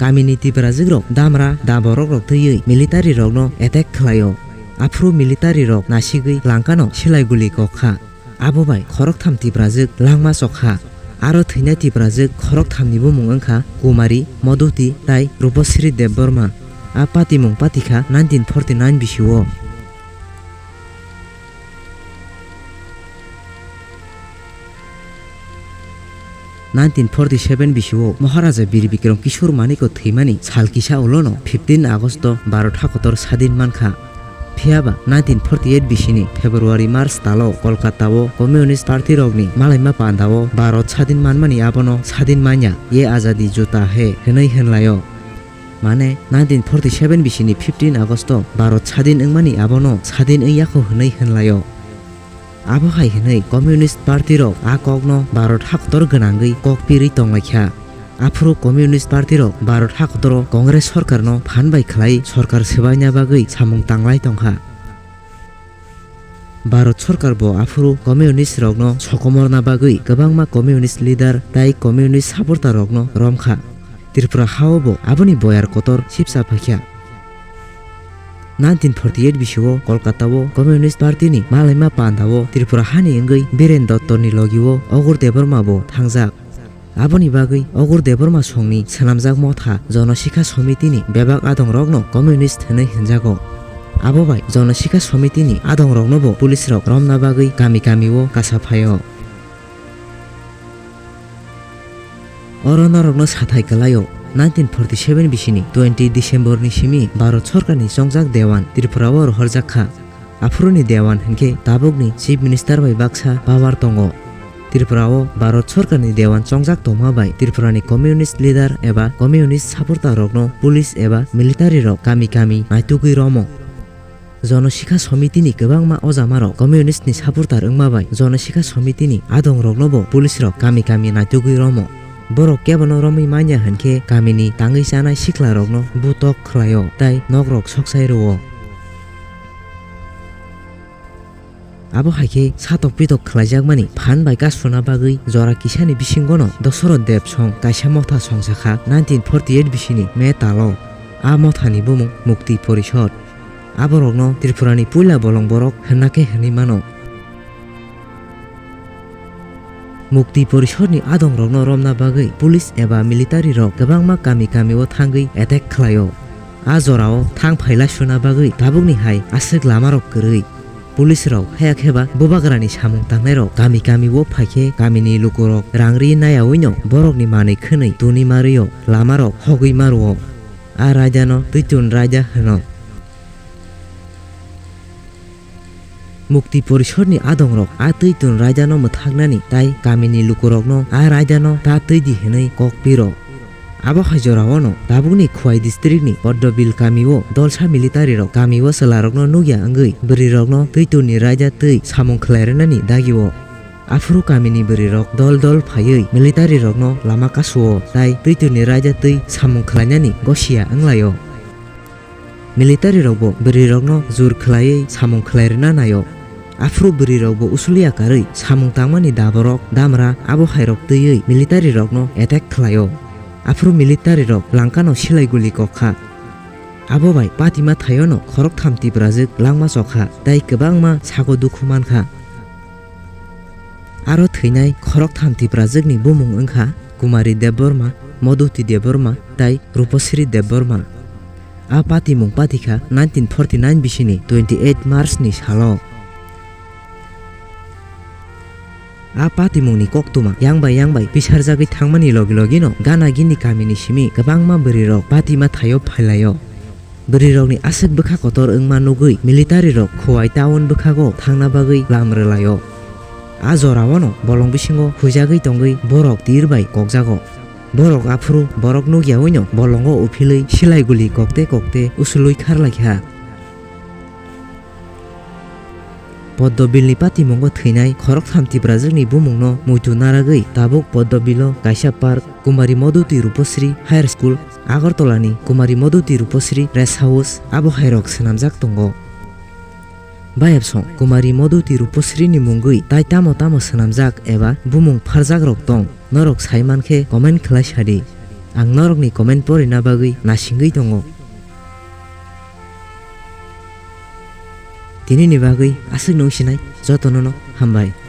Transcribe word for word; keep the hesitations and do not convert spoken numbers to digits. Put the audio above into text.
Kamini Tiprajwk rok damra da borok rok twiwi military rokno attack khlaio. Aphuru military rok nasigwi langkano silai guli kok kha. Abo bai khoroktham Tiprajwk langma chok kha. Aro thwinai Tiprajwk khorokthamni bumung wngkha Kumari, Moduti tai Rupasri Debbarma. A patimung patikha nineteen forty nine bisio. Nineteen forty seven bisio Maharaja Bir Bikram Kishore Manikya thwimani sal kisa ulono fifteen Agosto Bharat hakotor sadin mankha. Phiyaba nineteen forty eight bisini February March talo Kolkata o Communist Party rokni malaima panda o Bharat sadin manmani abono sadin manya, ye azadi juta hai hwnwi hwnlaio. Mane nineteen forty seven bisini fifteen Agosto Bharat sadin wngmani abono sadin wngya kho hwnwi hwnlaio. Abo hai hwnwi Communist Party rok a kokno Bharat haktor gwnangwi kok pirwi tonglaikha. Aphuru Communist Party rok Bharat hakotoro Congress sorkarno phan bai khlai sorkar swbaina bagwi samung tanglai tongkha. Bharat sorkar bo aphuru Communist rokno sokomorna bagwi kwbangma Communist leader tai Communist supporter rokno romkha. Tripura hao bo aboni boyar kotor sipsa phaikha. Nineteen forty eight bisio Kolkata o Communist Party ni malaima panda o Tripura hani wngwi Biren Dotto ni logi o Ogur Debbarma bo thangjak. Aboni bagwi Ogur Debbarma songni swnamjak motha Jonosikha Somitini bebak adongrokno Communist hwnwi hwnjago. Abo bai Jonosikha Somitini adongroknobo police rok romna bagwi kami kami o kasa phaio. Oro norokno sathai kwlaio, nineteen forty seven bisini twenty December ni simi Bharat sorkarni chongjak dewan Tripura o rohorjak kha. Aphuruni dewan hinkhe tabukni Chief Minister bai baksa power tongo. Tripura o Bharat sorkarni dewan chongjak tongma bai Tripurani communist leader eba communist supporter rokno police eba military rok kami kami naitugwi romo. Jonosikha Somitini kwbangma ojamarok communist ni supporter wngma bai Jonosikha Somitini adongroknobo police rok kami kami naitugwi romo. Borok kebono romwi manya hinkhe kamini tangwi chanai siklarokno butok khlaio tai nokrok soksai rwo. Abo hai khe satok pitok khlaijakmani phan bai kasuna bagwi jora kisani bisingono Dosoroth Dev song kaisa motha songsa kha nineteen forty eight bisini May talo. A mothani bumung Mukti Porishod. Aborokno Tripurani puila bolong borok hwnna khe hwnwi mano. Mukti Porishodni adongrokno romna bagwi police eba military rok kwbangma kami kami o thangwi attack khlaio. A jorao thang phaila suna bagwi tabukni hai aswk lamarok kwrwi. Police rok haya kheba bubagrani samung tangnairok kami kami o phaikhe kamini lukurok rang ri nayawino borokni manwi khwnwi tuni marwio lamarok hogwi marwo. A raidano Twitun raida hwno. Mukti Porishodni adongrok a Twitun raidano mwthaknani tai kamini lukurokno a raidano ta twidi hwnwi kok piro. Abo hai joraono tabukni Khowai districtni Poddobil kamio dolsa military rok kamio chwlarokno nukya wngwi bwrwirokno Twitunni raida twi samung khlai rwnani dagio. Aphuru kamini bwrwirok dol dol phaiwi military rokno lama kasuo tai Twitunni raida twi samung khlainani gosia wnglaio. Military rokbo bwrwirokno jur khlaiwi samung khlai rwna naio. Aphuru bwrwirokbo usulia karwi samung tangmani daborok damra abo hairok twiwi military rokno attack khlaio. Aphuru military rok langkano silai guli kok kha. Abo bai patima thaiono khoroktham Tiprajwk langma chokha tai kwbangma sago dukhu mankha. Aro thwinai khoroktham Tiprajwkni bumung wngkha Kumari Debbarma, Moduti Debbarma tai Rupasri Debbarma. A patimung patikha nineteen forty nine bisini twenty eight March ni salo. A patimungni koktwma yang bai yang bai pisarjagwi thangmani logi logino gana gini kamini simi kwbangma bwrwirok patima thaio phailaio. Bwrwirokni aswk bwkha kotor wngma nugwi military rok Khowai town bwkhago thangna bagwi lam rwlaio. A joraono bolong bisingo huijagwi tongwi borok tir bai kokjago. Borok aphuru borok nukyaoino bolongo uphilwi silai guli kokte kokte usulwi kharlaikha. Poddobilni patimungo thwinai khoroktham Tiprajwkni bumungno muitu naragwi tabuk Poddobilo kaisa park, Kumari Moduti Rupasri Higher School, Agartalani Kumari Moduti Rupasri Rest House, abo hairok swnamjak tongo. Bayapsong Kumari Moduti Rupasrini mungwi tai tamo tamo swnamjak eba bumung pharjakrok tong, norok sai mankhe comment khlai sadi. Ang norokni comment porina bagwi nasingwi tongo. Tinini bagwi aswk nung sinai jotono no hambai.